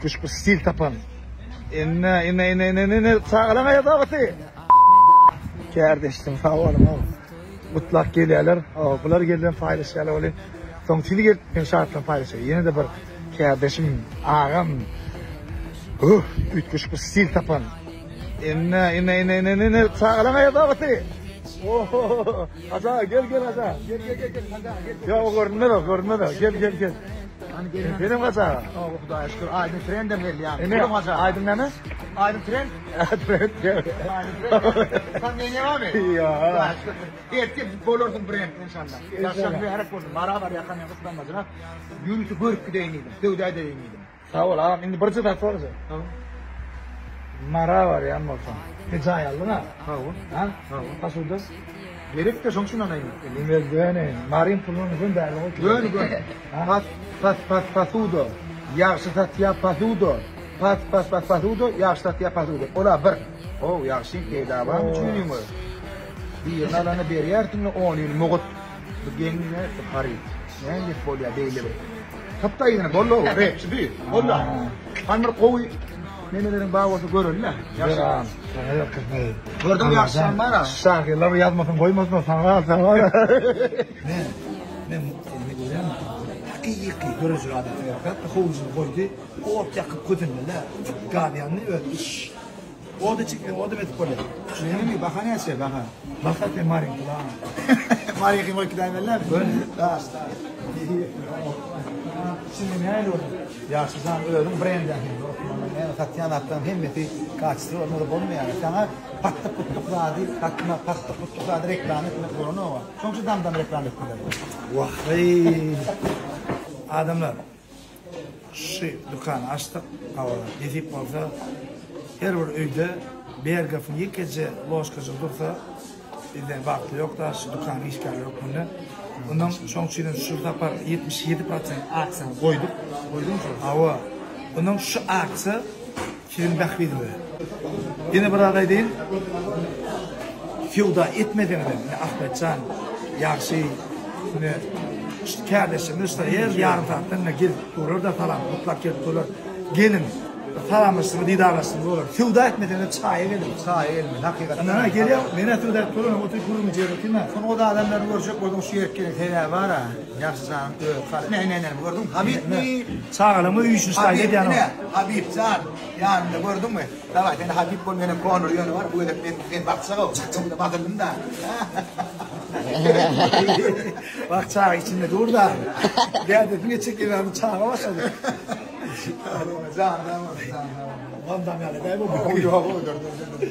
Üýtgeşik bir stil tapan. Ine, ine, ine, ine, ine, çagalaň aýazagasy. Kärdeşim, sag boluň. Gutlap gelýärler. Bular gelden paýlaşýarlar welin, soň siz gelip men şatlygymy paýlaşýar. Ýene-de bir kärdeşim, agam. Huh, üýtgeşik bir stil tapan. Ine, ine, ine, ine, ine, çagalaň aýazagasy. Oho, Haja, gel, gel, Haja. Gel, gel, gel, gel, Haja, gel. Ýok, görünmez o, görünmez o. Gel, gel, gel. Senem kaç aga? Hawa, Hudaýa şükür. Aýdyň trendem geldi ýaňy. Ine, Aýdyň näme? Aýdyň trend. Trend. Aýdyň trend. Sen meňe barmy? Ýa. Hudaýa şükür. Ertir bolarsyň brend inşallah. Ýagşy mübärek bolsun. Mara barýarkam men gyssanmajyna ýörite görüp gideýin diýdim. Söwda edeýin diýdim. Sag bol agam. Indi birje zat sorajak. Mara barýan bolsaň. Sen jaý aldyň-a? Hawa. Ha? Hawa. Pasuda? Gerekde şoň üçin alaýyn. Indi göni Maryň puluny göni bärde goý. Göni göni. Pas pas pas pasuda. Ýagşy satýa pasuda. Pas pas pas pasuda, ýagşy satýa pasuda. Ola bir. Ow, ýagşy peýda bar üçin ýüňe. Birini alana berýärsiň-de onyny mugut. Bu geň nätdi haryt. Näme bolýar beýle bir. Tapda ýene boldy, repçi bi. Boldy. Hany bir gowy nemeleriň bar bolsa göreli-le. Ýagşy. Gördüň ýagşy bar-a. Şahyrlar ýazmasyn goýmasyn saňa saňa. Men men seni görýän hakyky döredijilik adamsy gerek. Hatda howlusyny goýdy, ot ýakyp kösenmeli. Gaz ýandy öz. Oda çekseň odam edip bolýar. Näme baha näçe baha? Baha sen Maryň pula. Maryň bolup gidäýmelimi? Göni. Daş daş. Şimdi nähili boldy? Ýagşy jan özüň brend ýaňy. Näme satýan zatlaryň hemmesi kaçestwo bolmasa bolmaýar. Saňa patdyk putdyk zady satma, patdyk putdyk zady reklama etmek bolanok. Şoň üçin dam-dam reklama etdiler. Wah-eý. Adamlar. Şu dükany açdyk. Hawa, nesip bolsa her bir öýde Bergofyň ýekeje ložkajygy dursa, bizden bagtly ýok da şu dükanyň işgärleri hökmünde. Ondan şoň üçin hem şu sapar 77 prosent aksiýany goýduk. Goýduňmy şol? Hawa. Ondan şu aksiýa siziň bähbidiňize. Ýene bir zat aýdaýyn. Söwda etmeseňizem, ine Ahmetjan, Ýagşy, ine şu kärdeşlerimiz şular her ýarym sagatdan ine gelip durlar-da salam gutlap gelip durlar. Geliň, bir salamlaşdymy, didarlaşdymy bolar. Söwda etmeseňizem çaýa geliň. Çaýa gelmeli, hakykatdan. Ynha gelýär, men-ä söwda edip duranok, oturyp gürrüň edip otyryn-a. Sungat adamlaryny görjek bolsaň şu ýere geliň, sebäbi bar-a, Ýagşy janyň özi haly. Ine, ine, ine, gördüňmi? Habibmi? Çagalaryňy üýşüş taýda edýän Habib, ine, Habib jan, ýanynda gördüňmi? Daway sen Habib bol menem Konor ýöne bar bu gezek men sen bakjak ow çykjak basyldym da. Bak çaga içinde dur da. Dädesini geçjek ýerine çaga başlady. Jan jan jan. Wandam ýaly däl bu. Ýok, dur dur dur.